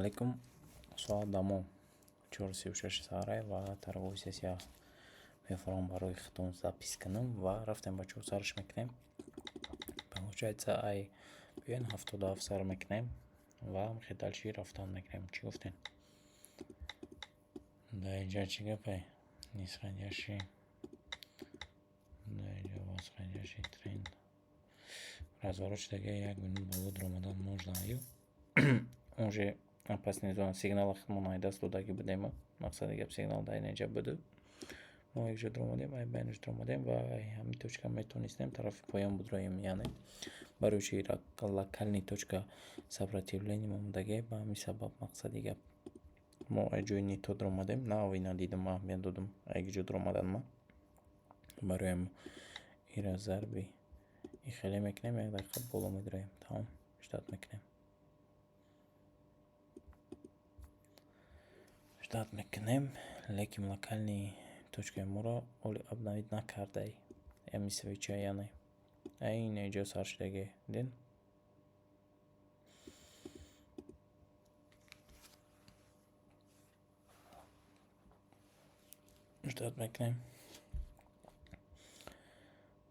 Алейкум. Соат дамо 4:36 саҳарае ва торговый сессия мефурам, барои худтон запись кунам ва рафтем, бачаҳо, сарш мекунем. Получается, ай биёен, 77 сар мекунем ва хе дальше рафтан мекунем. Чӣ гуфтем? Дар инҷа чӣ гапе? Нисходящий, дар инҷа восходящий тренд. Разворот шудаги, як минут боло дуромадан можно, аю уже опасный зона. Сигнала худмон ай даст додагӣ будем. Мақсади гап, сигнал дар инҷа буду. Мо якҷо дуромадем, ай байнаш дуромадем ва ай ҳамин точка метонистем тарафи поён будроем, яъне барои чи локальный точка сопротивления омадагӣ. Ба ҳамин сабаб, мақсади гап, мо ай ҷои не то дуромадем. На, ина дидум, аҳамият додум, ай ҷо дуромадан ма. Барои ҳамин ира зарби и хеле мекунем, як дақиқа боло медуроем, тамом, ждать мекунем. Ждать мекунем, лекин локальный точкаи моро оли обновить накардай. Ами свеча, яъне ай ина ҷо сар шудагӣ, дидед? Ждать мекунем.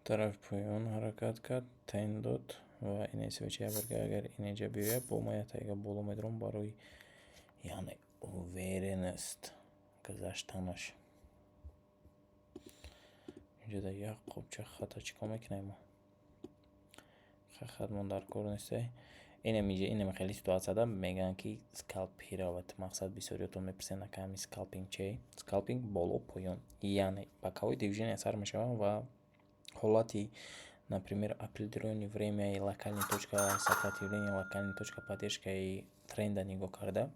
Тарафи поён ҳаракат кард, тень дод ва инаи свеча як агар инҷа биёяд, бо ма як дақиқа боло медурам барои, яъне, уверенность гузаштанаш. Инҷода як қопча хата чӣ кор мекунем мо? Хатмон дар кор несте. Инаме хеле ситуатсияда мегӯянд, ки скальпировать. Мақсад, бисёриётон мепурсанд, ака, ҳамин скальпинг чие? Скальпинг боло поён, яъне боковой движение сар мешавад ва ҳолати, например, определённое время локальный точка сопротивления, локальный точка поддержкаи тренда нигоҳ карда,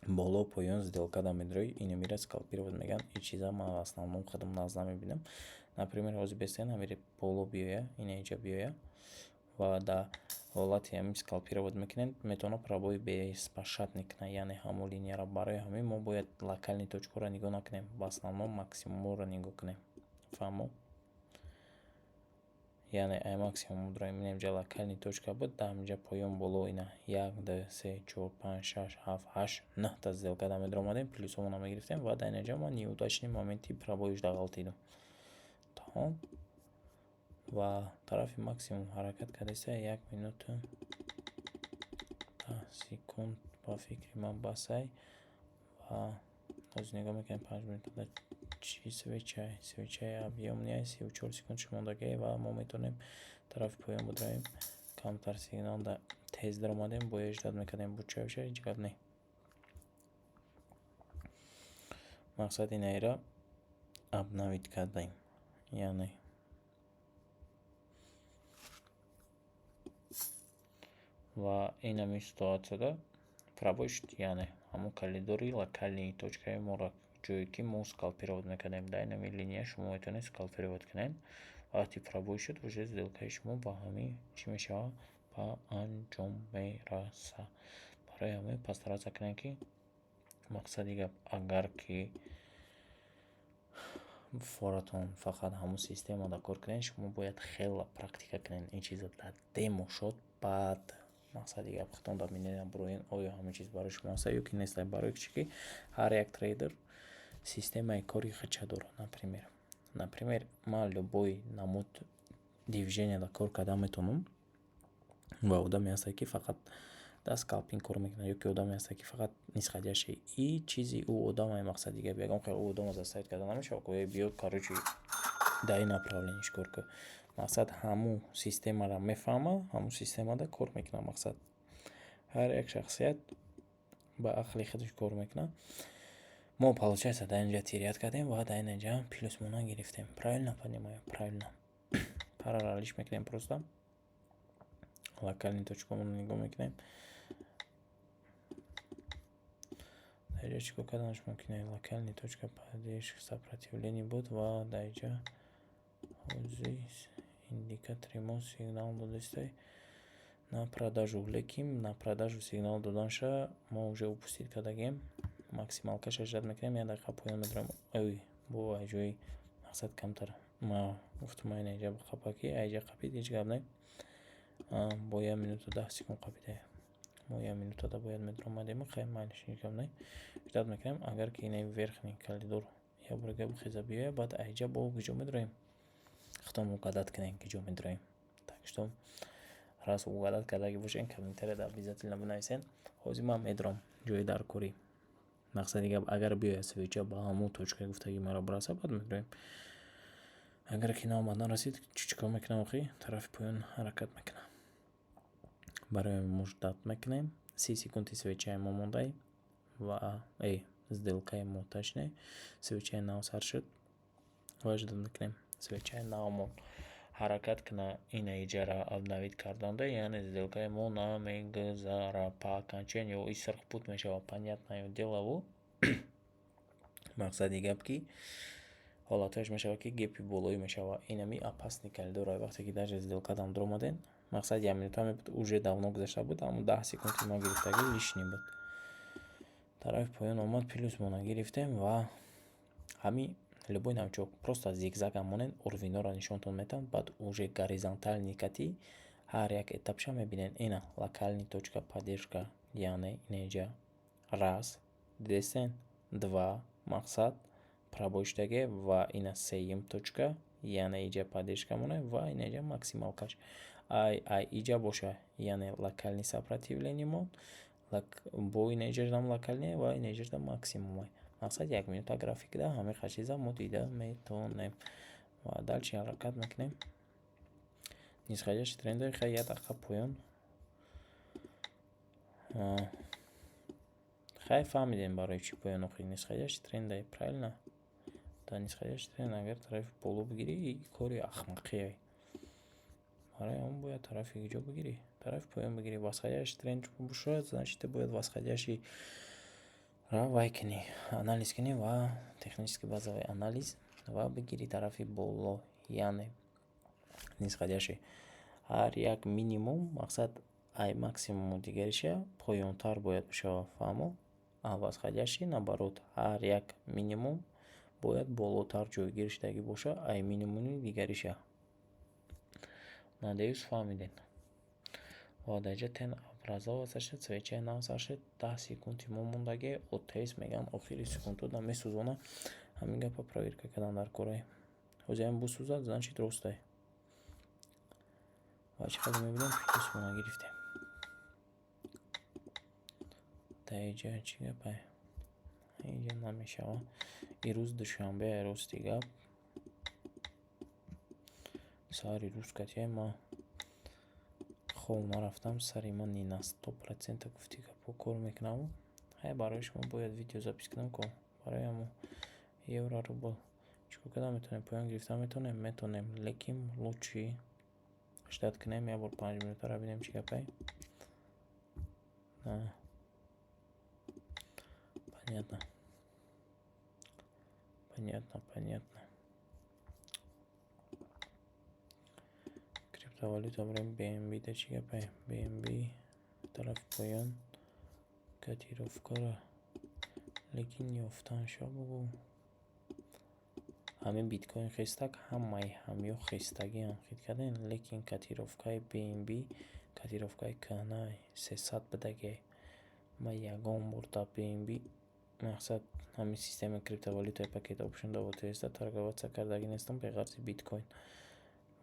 боло поён сделкада медрои. Инамира скальпировать мегӯянд. Ин чиза ман в основном худам нағз намебинам. Например, ҳозир бестен ҳамире боло биёя, ина инҷа биёя ва дар ҳолати ҳамин скальпировать мекунем, метавонад пробой беспощадный кунад, яъне ҳамон линияро. Барои ҳамин мо бояд локальный точкаро нигоҳ накунем, в основном максимумҳоро нигоҳ кунем, фаҳмо? Яъне ай максимум дорем, инҷа локальный точка буд, дар ҳаминҷа поён боло ина як, ду, се, чор, панҷ, шаш, ҳафт, ҳашт, нӯҳта сделка да медаромадем, плюсҳомонро мегирифтем ва дар инҷа ман неудачный моменти пробоиш дағалтидам, тамом. Ва тарафи максимум ҳаракат кардаиста, 1 минуту 10 секунд ба фикри ман басай. Ва ҳозир нигоҳ мекунем, 5 минутада чӣ свеча, свечаи объёмный, 34 секунд мондагӣ ва мо метавонем тарафи поён бидроем. Камтар сигнал да тез даромадем, бояд ждать мекардем, буд ча, ҳеҷ гап не. Мақсад, инаира обновить кардем, яъне ва инами ситуатсияда пробой шуд, яъне ҳамон коридори локальный точкаи моро, ҷое ки мо скальпировать мекардем. Дар инами линия шумо метавонед скальпировать кунед. Вақте пробой шуд, уже сделкаи шумо ба ҳамин чӣ мешавад? Ба анҷом мерасад. Барои ҳамин постараться кунед, ки, мақсади гап, агар ки форатон фақат ҳамон системада кор кунед, шумо бояд хеле практика кунед ин чизро дар демо шод, баъд, мақсади гап, худтон дар минера бироен, оё ҳамин чиз барои шумо аст ё ки нест. Барои чӣ ки ҳар як трейдер системаи кори худша дорад. Например, ман любой намуд движенияда кор карда метавонам ва одаме ҳастад, ки фақат дар скальпинг кор мекунад, ё ки одаме ҳастад, ки фақат нисходящий. И чизи ӯ одамае, мақсади гап, ягон хел ӯ одамро заставить карда намешавад, ки биё, короче, дар ин направление кор кун. Мақсад, ҳамун системаро мефаҳмад, ҳамун системада кор мекунад. Мақсад, ҳар як шахсият ба ақли худаш кор мекунад. Мо, получается, дар инҷа терять кардем ва дар инҷа плюсмона гирифтем. Правильно понимаю? Правильно. Параллелиш мекунем, просто локальный точкаҳомонро нигоҳ мекунем. Дар инҷа чӣ кор карданаш мумкин? Локальный точка поддержки, сопротивление буд ва дар инҷа ҳозир индикатори мо сигнал додистай на продажу, лекин на продажу сигнал доданша мо уже упустить кардагем. Максималкаша ждать мекунем, як дақиқа поён медорем. Ой, бо ай ҷои, мақсад, камтар ма гуфтум, ай инҷа қапа, ки айҷа қапид, ҳеҷ гап не, бо 1 минуту 10 секунд қапида. Мо як минутада бояд медаромадем. Хай, майлиш, ҳеҷ гап не. Ждать мекунем, агар ки инаи верхний коридор як бор бихеза биёяд, баъд айҷа бо куҷо медроем? Худтон угадать кунем, куҷо медроем. Так что раз угадать кардаги бошед, комментарияда обязательно бинависед. Ҳозир ман медром ҷои даркорӣ. Мақсади гап, агар биёяд свеча, ба ҳамун точкаи гуфтагии маро бираса, баъд медроем. Агар ки наомад, нарасид, чӣ кор мекунам охи? Тарафи поён ҳаракат мекунам. Барои мо ждать мекунем. 30 секунди свечаи мо мондай ва сделкаи мо, точнее, свечаи нав сар шуд ва ждать мекунем. Свечаи навмон ҳаракат куна, ина иҷара обновить карданда, яъне сделкаи мо намегузара. По окончанию и сирхпут мешавад, понятное дело. Мақсади гап, ки ҳолатҳояш мешавад, ки гэпи болоӣ мешавад. Инами опасный коридор. Вақте ки даже сделкадам дуромадем, мақсад, як минута мебуд, уже давно гузашта буд, аммо 10 секунди мо гирифтагӣ лишний буд. Тарафи поён омад, плюсмона гирифтем. Ва ҳами любой новичок просто зигзагам монед, уровеньҳоро нишонтон метавад, баъд уже горизонтальный кати ҳар як этапша мебинед. Ина локальный точка поддержка, яъне инаиҷа раз, дидестен, два, мақсад, пробой шудаге, ва ина сеюм точка, яъне иҷа поддержка монад ва инаиҷа максималкаш. Ай иҷа боша, яъне локальный сопротивление мон бо инаиҷашдам локальный ва инаиҷашдам максимум. Мақсад, як минута графикда ҳамин чиза мо дида метавонем ва дальше ҳаракат мекунем. Нисходящий тренд, хай, як дақиқа поён. Хай, фаҳмидем, барои чӣ поён охи. Нисходящий тренд, правильно? Дар нисходящий тренд агар тарафи боло бигирӣ, кори ахмақие. Барои он бояд тарафи куҷо бигирӣ? Тарафи поён бигирӣ. Восходящий тренд бошад, значит, бояд восходящий ра вай кунӣ, анализ кунӣ ва технический базовый анализ ва бигирӣ тарафи боло, яъне нисходящий ҳар як минимум, мақсад, ай максимуму дигариша поёнтар бояд бишавад, фаҳмо? А восходящий, наоборот, ҳар як минимум бояд болотар ҷойгир шудагӣ бошад ай минимуми дигариша. Надеюсь, фаҳмидед. Ва дар инҷа тень образоваться шуд, свечаи нав сар шуд, 10 секунди мо мондагӣ. ОТС мегӯянд, охири секундҳо месӯзонад. Ҳамин гапа проверка кардан дар корае. Ҳозир ҳамин бисӯзад, значит, ростае. Ва чӣ қадр мебинем, плюсмона гирифтем. Дар инҷа чӣ гапае? Инҷа намешавад. Ирӯз душанбе, рости гап. Саҳари рӯз катия ма хоб нарафтам, сари ман не на 100% гуфти гапҳо кор мекунам. Ҳай, барои шумо бояд видео запись кунам ко. Барои ҳамо евро рубл чӣ кор кардан метавонем? Поён гирифтан метавонем? Метавонем, лекин лучше ждать кунем, як бор 5 минутаро бинем, чӣ гапае. На. Понятно. Понятно, понятно. Криптовалюта барем, BNB да чӣ гапае? BNB тарафи поён котировкаро, лекин ёфтан ша бугӯ. Ҳамин биткоин хестак, ҳамаи ҳамё хестагиам хит кардем, лекин котировкаи BNB котировкаи кӯҳнаи 300 будагиай. Ман ягон бор дар BNB, мақсад, ҳамин системаи криптовалютаи Pocket Option да OTC торговаться кардагӣ нестам беғарзи биткоин.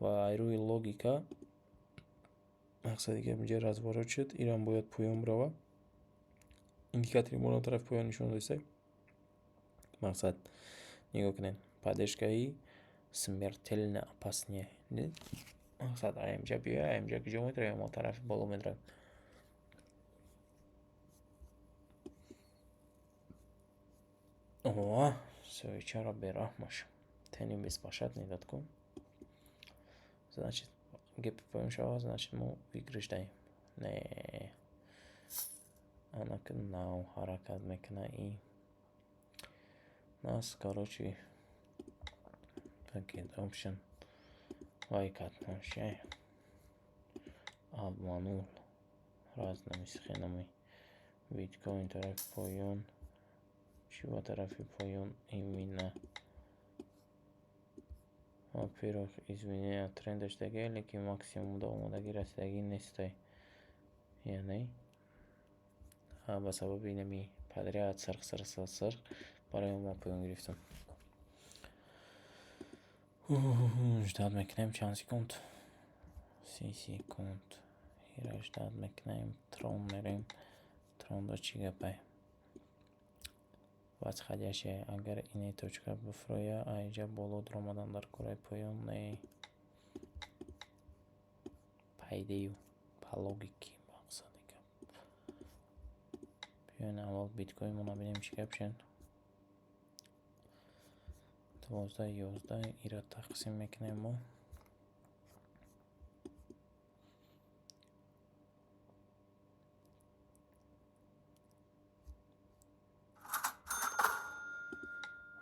Ва ай рӯи логика, мақсади гап, инҷа разворот шуд, ирам бояд поён бирава. Индикатори моро тарафи поён нишон додистай. Мақсад, нигоҳ кунед, поддержкаи смертельно опасный. Мақсад, аимҷа биёй, аимҷа куҷо медроем? Мо тарафи боло медроем. О, свечаро бераҳмаш. Тени беспощадный дод ку. Значит, гэпи поён шавад, значит, мо выигрыш даем. Не. Анаки нав ҳаракат мекунад и нас, короче, Pocket Option вай кард вообще. Обманул разными схемами. Биткоин тарафи поён. Чӣ ба тарафи поён именно? Во-первых, изменения тренда шудагӣ, лекин максимумда омодагӣ расидагӣ нестай. Яъне Ба сабаби инами подряд сирх, сирх, сирх, сирх барои ман поён гирифтам. Ждать мекунем чанд секунд? 30 секунд. Ира ждать мекунем, трон мерем. Тронда чӣ гапай? Восходящая. Агар ине точка бифурӯя, аинҷа боло дуромадан дар кораи поён не. По идее, по логике мақсади гап. Биёен, аввал биткоинмонро бинем, чӣ гап шуд. 12, 11 ира тақсим мекунем мо.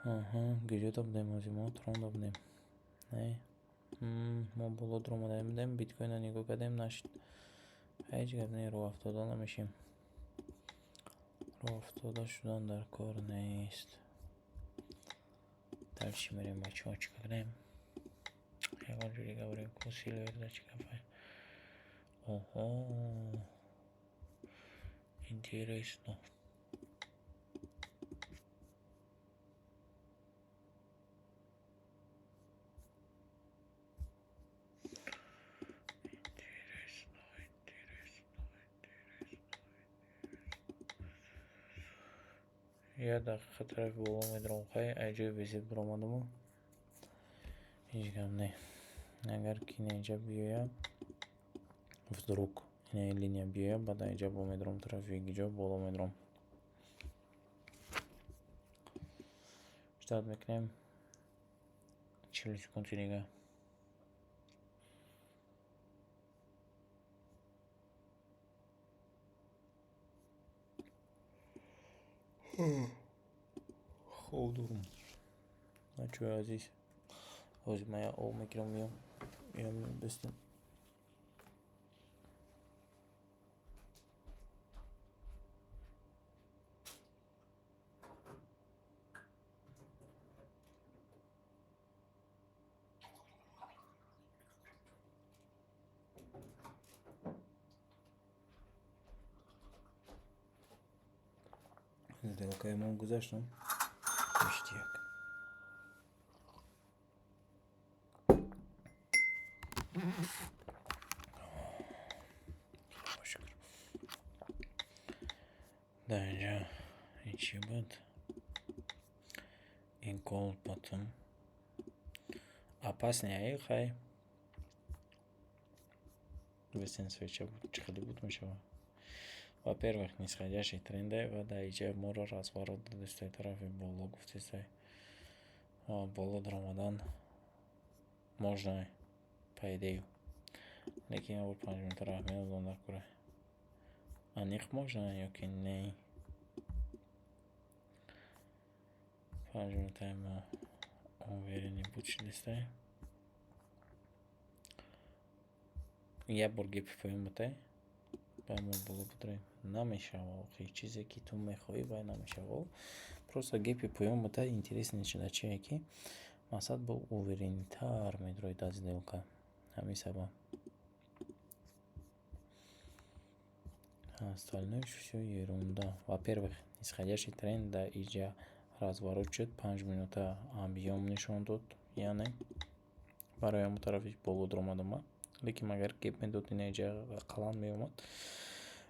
Аҳа, гиҷода будем ози мо? Тронда будем. Не? Мо боло дуромада будем, биткоинро нигоҳ кардем, нашуд. Ҳеҷ гап не, роҳ афтода намешем. Роҳ афтода шудан дар кор нест. Дальше мерем, бачаҳо, чӣ кардем? Ягон ҷо дига бурем ку, силверда чӣ гапай? Оҳо, интересно. Интересно, интересно, интересно. Як дақиқа тарафи боло медурам, хай, аз ҷои безеб дуромадаму. Ҳеҷ гап не. Агар ки инҷа биёям, вдруг ина линия биёяд, баъд инҷа бо медурам тарафи гиҷо боло медурам. Ждать мекунем 40 секунди дига. Хоб дорум. Бачаҳои азиз, ҳозир ман як об мегирам, меём. Меём, бистем. Сделкаи мо гузаштам. Ништяк. Шукр. Дар инҷа ин чӣ буд? Ин gold bottom. Опасный ай, хай. Весен свеча буд, чӣ хеле буд мешавад. Во-первых, нисходящий тренде ва дар инҷа моро разворот додистай тарафи боло, гуфтистай. Боло даромадан можно, по идее. Лекин ябор 5 минута раҳ меёбам дар кора. Аниқ можно ё ки не? 5 минутаи мо уверенный буд шудистай. Як бор гепи поён будай, баъд мо боло бударем. Намешава охи, чизе ки ту мехоҳӣ, вай намешава. Просто гепи поён будай, интересный шуда чие ки мақсад бо уверенныйтар медуроид аз сделка. Ҳамин сабаб. Остальное всё ерунда. Во-первых, нисходящий тренд дар инҷа разворот шуд, 5 минута объём нишон дод, яъне барои ҳамон тарафи боло дуромадам ман. Лекин агар геп медод, ина инҷа қалам меомад,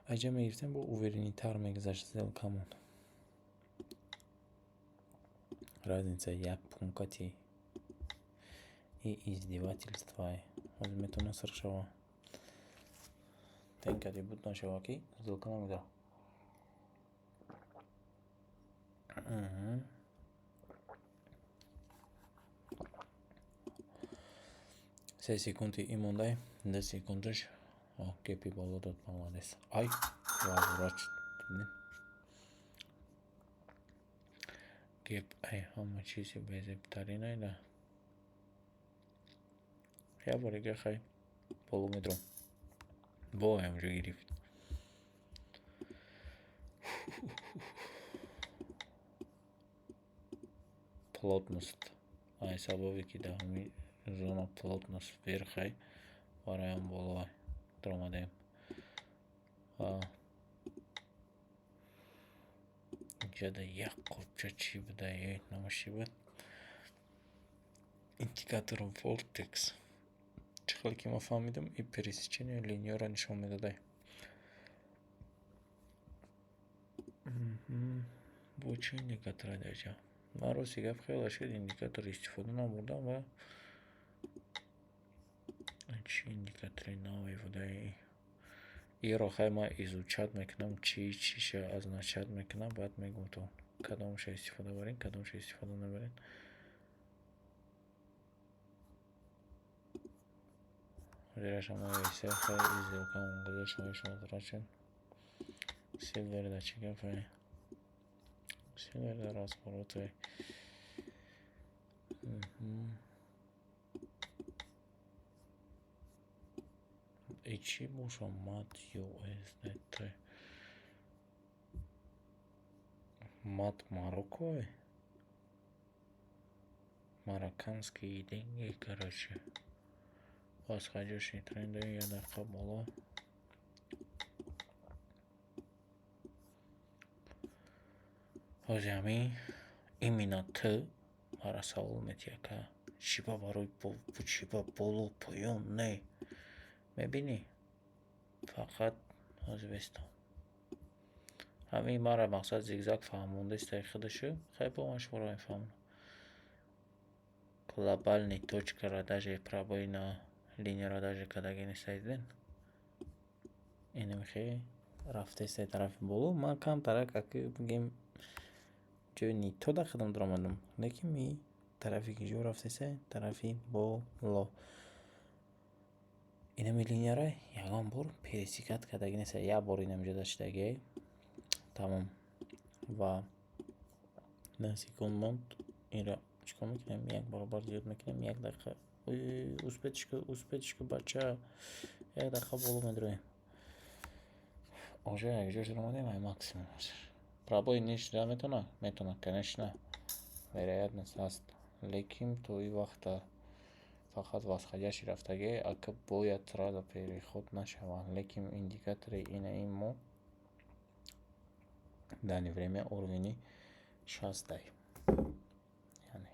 инҷа мегирифтем, бо уверенныйтар мегузашт сделкамон. Разница як пункти и издевательство. Ҳозир метавонад сирх шавад. Тенкади буд нашава ки сделка намегузарад. 3 секунди ин мондай, 2 секундаш гепи боло дод, молодец. Ай, разворот шуд. Дидед? Геп ай ҳама чизи безебтарин айда. Як бор дига, хай, боло медурам. Бо ҳамҷо гирифт. Плотность. Ай сабабе ки дар ҳамин зона плотность верхай, барои ҳам боло даромадаем. Ва Иҷода як қопча чӣ буда, номаш чӣ буд? Индикатор Vortex. Чӣ хеле ки ман фаҳмидам, и пересечение линияро нишон медодай. Бо чӣ индикатора дар инҷа? Ман, рости гап, хеле шуд индикатор истифода набурдам ва чӣ индикатори наве будаи? Иро хай ман изучать мекунам, чӣ чиша означать мекунам, баъд мегӯм, то кадомша истифода барем, кадомша истифода набарем. Ҳозираша мо хай сделкамон гузошт, шумо шуд. Silver да чӣ гапе? Silver да развороте. И чӣ боша, мат USDT? Мат Марокко? Марокканские деньги, короче. Восходящий тренды, як дақиқа боло. Ҳозир ҳамин именно т маро савол метиҳад, ка чӣ ба барои чӣ ба боло поён не. Мебинӣ? Фақат ҳозир бестам. Ҳамин маро мақсад зигзаг фаҳмондааст худашу. Хай, бо ман шуморо мефаҳмонам. Глобальный точкаро даже пробой на линияро даже кардагӣ нестед, дидед? Инамихе рафтестай тарафи боло. Ман камтарак, аки бигем, ҷои не то дар худам даромадам, лекин ми тарафи ки ҷо рафтестай, тарафи боло. Инами линияро ягон бор пересекать кардагӣ нестед. Як бор инамиҷо даштагиай, тамом. Ва 10 секунд монд. Инро чӣ кор мекунем? Як баробар зиёд мекунем. Як дақиқа успеть ку, успеть ку, бача. Як дақиқа боло медроем. Уже якҷош даромадем, ай максимум. Пробой низ шуда метавонад? Метавонад, конечно. Вероятность ҳаст. Лекин то ин вақта фақат восходящий рафтагӣ, ака бояд сразу переход нашавад. Лекин индикатори инаи мо данный время уровени 60-ай. Яъне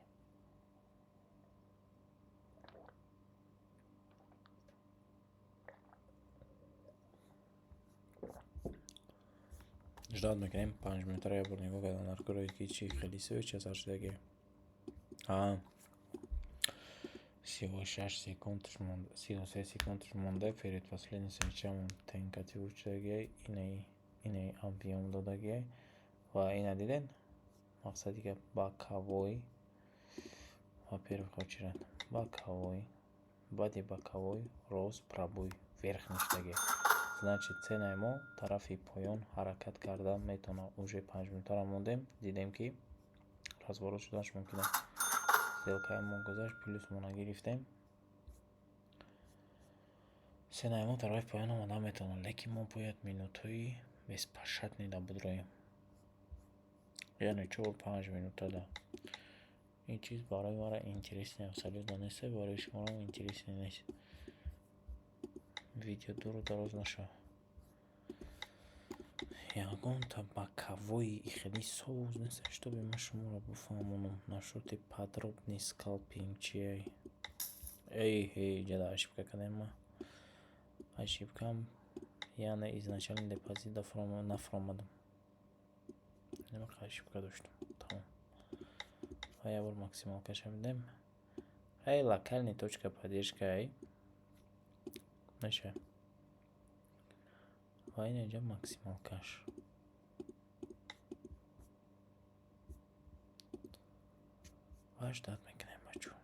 ждать мекунем 5 минутаро, як бор нигоҳ кардан дар кӯраи, ки чӣ хеле свеча сар шудагӣ. 36 секундаш монда, 33 секундаш монда. Перед последний свечамон тенкати шудагиай, инаи объём додагиай ва ина дидед, мақсади гап, боковой, во-первых, очередь боковой, баъди боковой рост пробой вверх нашудагиай. Значит, ценаи мо тарафи поён ҳаракат карда метавонад. Уже 5 минутаро мондем, дидем, ки разворот шуданаш мумкин аст. Сделкаи мо гузашт, плюсмона гирифтем. Ценаи мо тарафи поён омада метавонад, лекин мо бояд минутҳои беспощадныйда бидроем, яъне 4-5 минутада. Ин чиз барои маро интересный абсолютно нест, барои шуморо интересный нест. Видео дуру дароз нашавад. Ягонта боковои хеле соз нест, чтобы ман шуморо бифаҳмонам насчёти подробный скальпинг чия. Эй, ҳей, ҷада ошибка кардем ман. Ошибкам, яъне изначально депозит нафуромадам. Нимақа ошибка доштам. Тамом. Ва як бор максималкаша бидем. Ай, локальный точка поддержка ай. Мешавад. Ва ин инҷа максималкаш. Ва ждать мекунем, бачаҳо.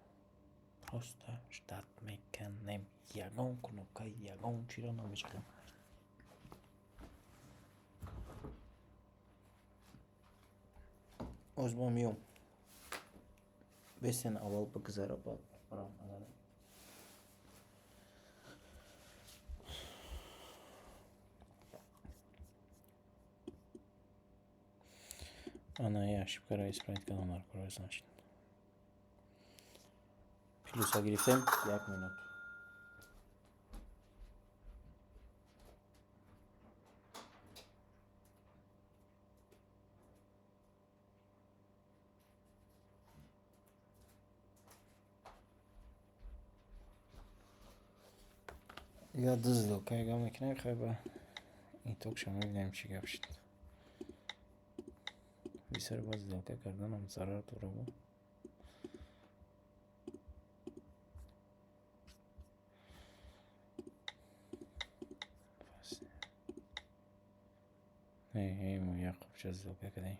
Просто ждать мекунем. Ягон кнопка, ягон чиро намечакем. Оз мо меём. Бесен, аввал бигзара, баъд барам. Ана, я ошибкаро исправить кардам дар кора, значит. Плюса гирифтем, як минут. Я ду сделка гап мекунем, хай, ба итог ша мебинем, чӣ гап шуд. Бисёр ба сделка карданам зарар дора. Бу мо як қопча сделка кардем.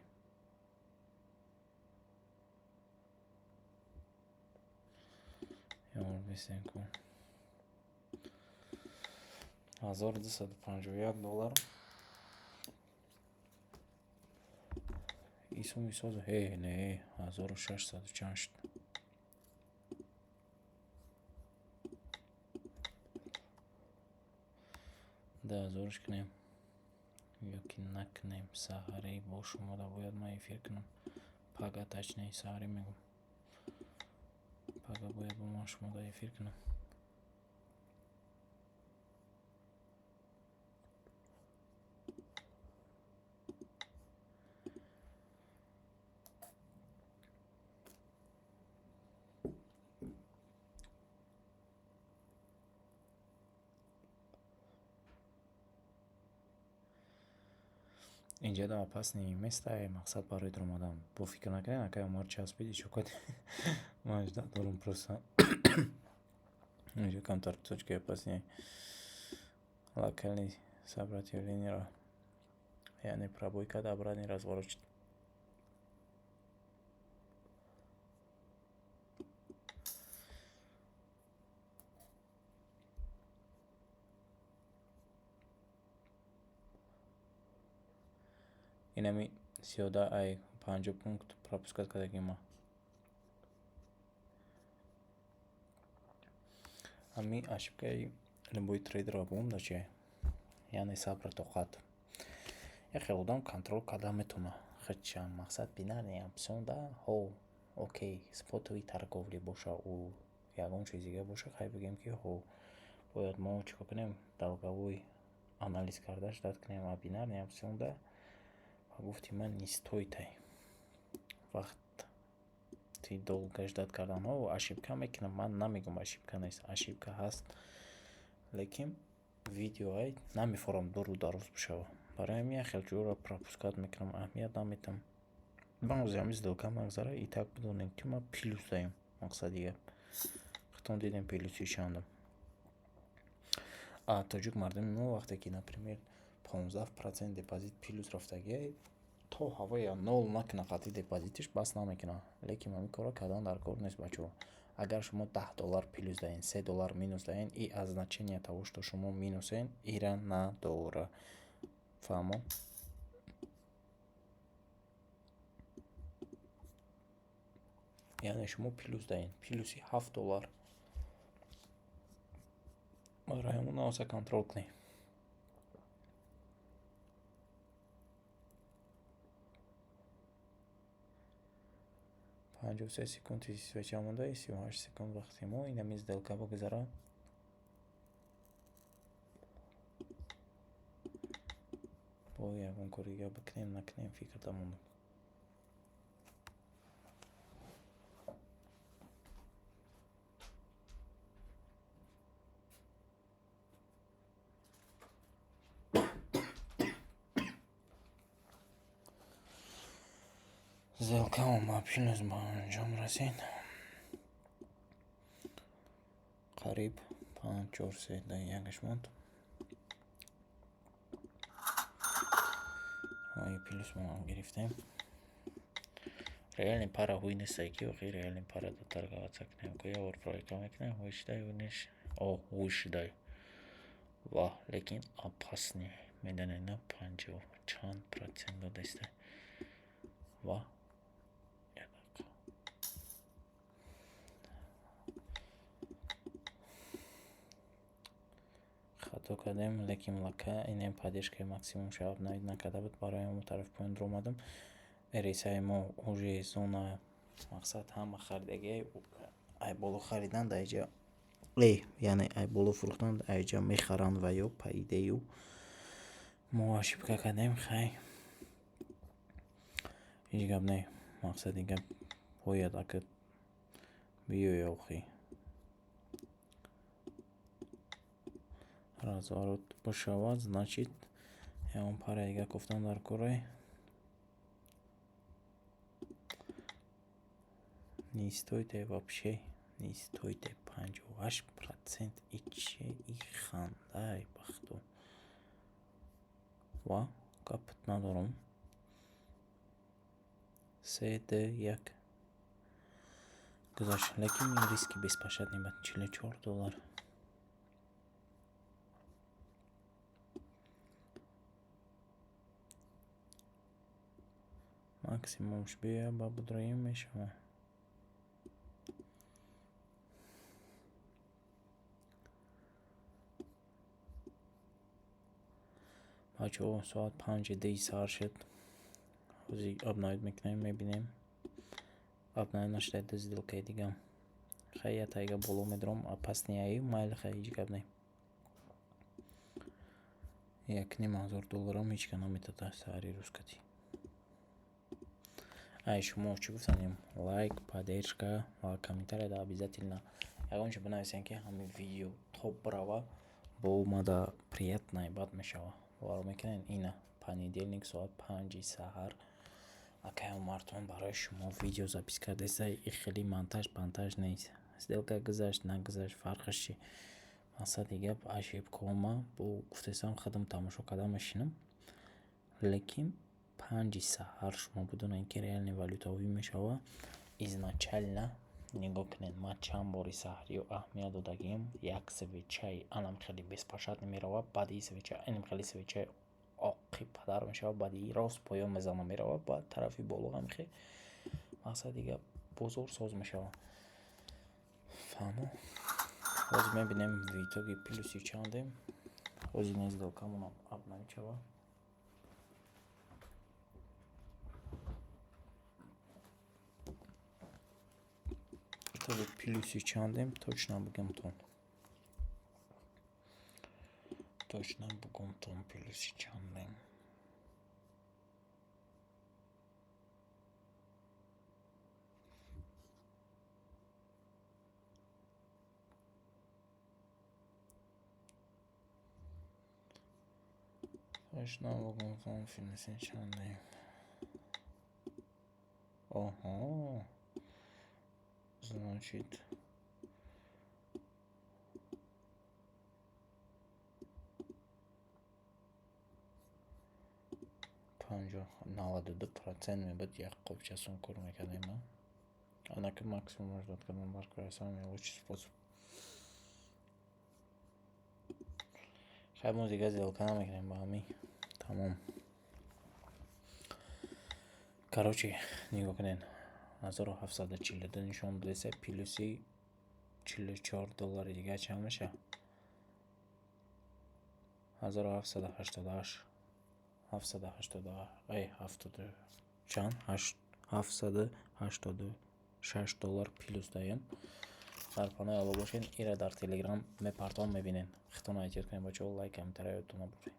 Ёр бисем ку, 1251 доллар исум исозу. Ҳе, не, 1600 чанд шуд. 2000-ш кунем ё ки накунем? Саҳарӣ бо шумода бояд ман эфир кунам. Пага, точнее, саҳарӣ мегӯм, пага бояд бо ман шумода эфир кунам. Инҷа опасный место, мақсад барои даромадан. Бо фикр накунед, акай Умар часпиди, чо кардӣ? Ман ждать дорам просто. Инҷа камтар точкаи опасный, локальный сопротивление ро, яъне пробой кард, обратный разворот шуд. Инами зиёда ай 50 пункт пропускать кардагим ма. Ҳами ошибка и любой трейдер ро бигӯм, дар чие? Яъне сабру тоқат. Як хел одам контроль карда метавонад худша. Мақсад, бинарный опцион да, ҳо, окей, спотовый торговля боша, ӯ ягон чиз дига боша, хай, бигӯем ки ҳо, бояд мо чӣ кор кунем? Долговой анализ карда ждать кунем. А бинарный опцион да, ба гуфти ман, не стоит ай вақти долго ждать кардан. Ҳо, ошибка мекунам, ман намегӯм ошибка нест, ошибка ҳаст, лекин видеоай намефорам дуру дароз бишава. Барои ҳамин як хел ҷойро пропускать мекунам, аҳамият наметиҳам. Баъзе ҳамин сделка нагзара, и так бидонед, ки ман плюс даем. Мақсади гап, худтон дидем, плюси чандам. А тоҷик мардуми мо, вақте ки, например, 15% депозит плюс рафтагиай, то ҳавоя нол накунад қатъи депозитиш, бас намекунад. Лекин ҳамин корро кардан дар кор нест, бачаҳо. Агар шумо 10 доллар плюс даҳед, 3 доллар минус даҳед, и аз значения того, что шумо минусен, ира надора. Фаҳмо? Яъне шумо плюс даҳед, плюси 7 доллар. Барои ҳамон навса контроль кунед. 53 секунди свеча монда, 38 секунд вақти мо. Инами сделка бигузара. Бо ягон кори дига бикунем, накунем, фикрда мондам. Сделка мон ба плюс ба анҷом расид. Қариб панҷ, чор, се, ду, якаш монд. Плюс монам гирифтем. Реальный пара ҳуй нестай, ки охи реальный пара да торговаться кунем. Ку як бор проверка мекунем, ҳуй шудай, ҳуй неш. О, ҳуй шудай. Ва лекин опасный, медонед, на, панҷоҳ чанд процент додастай. Ва як дақиқа. Хато кардем, лекин лака инем поддержка и максимум шавад накарда буд, барои ҳамон тарафи поён дуромадам. RSI мо уже зона, мақсад, ҳама харидагиай, ай боло харидан дар инҷа, яъне ай боло фурӯхтан, дар инҷа мехаранд ва ё по идею мо ошибка кардем. Хай, ҳеҷ гап не. Мақсади гап, бояд ака биёя охи. Разворот бошавад, значит, ягон параи дига кофтан дар корай. Не стоит вообще, не стоит. 58% и чи, и хандай бахту ва гапат надорам. Се, д, як гузашт, лекин ин риски беспощадный буд. 44 доллар. Максимумш биёяд, ба будроим мешавад. Бачаҳо, соат 5-и 10 саҳар шуд. Ҳозир обновить мекунем, мебинем. Обновить нашуда, ду сделкаи дига. Хай, я тайга боло медурам, а пас неяю, майли, хай, ҳеҷ гап не. 1,5 ҳазор долларам ҳеҷ ка наметода саҳари рӯз кати. Ай, шумо чӣ гуфтанем? Лайк, поддержка ва комментарияда обязательно ягон чи бинависем, ки ҳамин видео топ бирава, бо мада приятное бад мешава. Бовар мекунед, ина понедельник, соат 5-и саҳар акай Умартон барои шумо видео запись кардаиста. И хеле монтаж пантаж нест. Сделка гузашт, нагузашт, фарқаш чи? Мақсади гап, ошибкаҳома бо гуфтаистам, худам тамошо карда мешинам. Лекин 5-и саҳар шумо бидонед, ки реальный валютаҳоӣ мешава. Изначально нигоҳ кунед, ман чанд бори саҳариё аҳамият додагиам: як свечаи анам хеле беспощадный мерава, баъди свеча инам хеле свечаи оқи падар мешавад, баъди рост поён мезана мерава, баъд тарафи боло ҳам хел. Мақсади гап, бозор соз мешавад. Фаҳмо? Ҳозир мебинем, в итоге плюси чандем. Ҳозир ин сделкамонам обновить шавад. Итоге плюси чандем, точно бигӯмтон. Точно бигӯмтон, плюси чандем. Точно бигӯмтон, плюси чандем. Оҳо. Значит, 92% мебуд, як қопча сум кор мекардем. Анаки максимум ждать кардан дар кор самый лучший способ. Хай, мо дига сделка намекунем, ба ҳамин тамом. Короче, нигоҳ кунед, 1742 нишон додеса, плюси 44 доллари дига чанд мешавад? 1788, ҳафтсаду ҳаштоду, ай, ҳафтоду чанд, 786 доллар плюс даем. Дар паноҳи Аллоҳ бошед. Ира дар Телеграм мепартом, мебинед. Хитона эҳтиёт кунед, бачаҳо, лайк, комментария ёдтон набуред.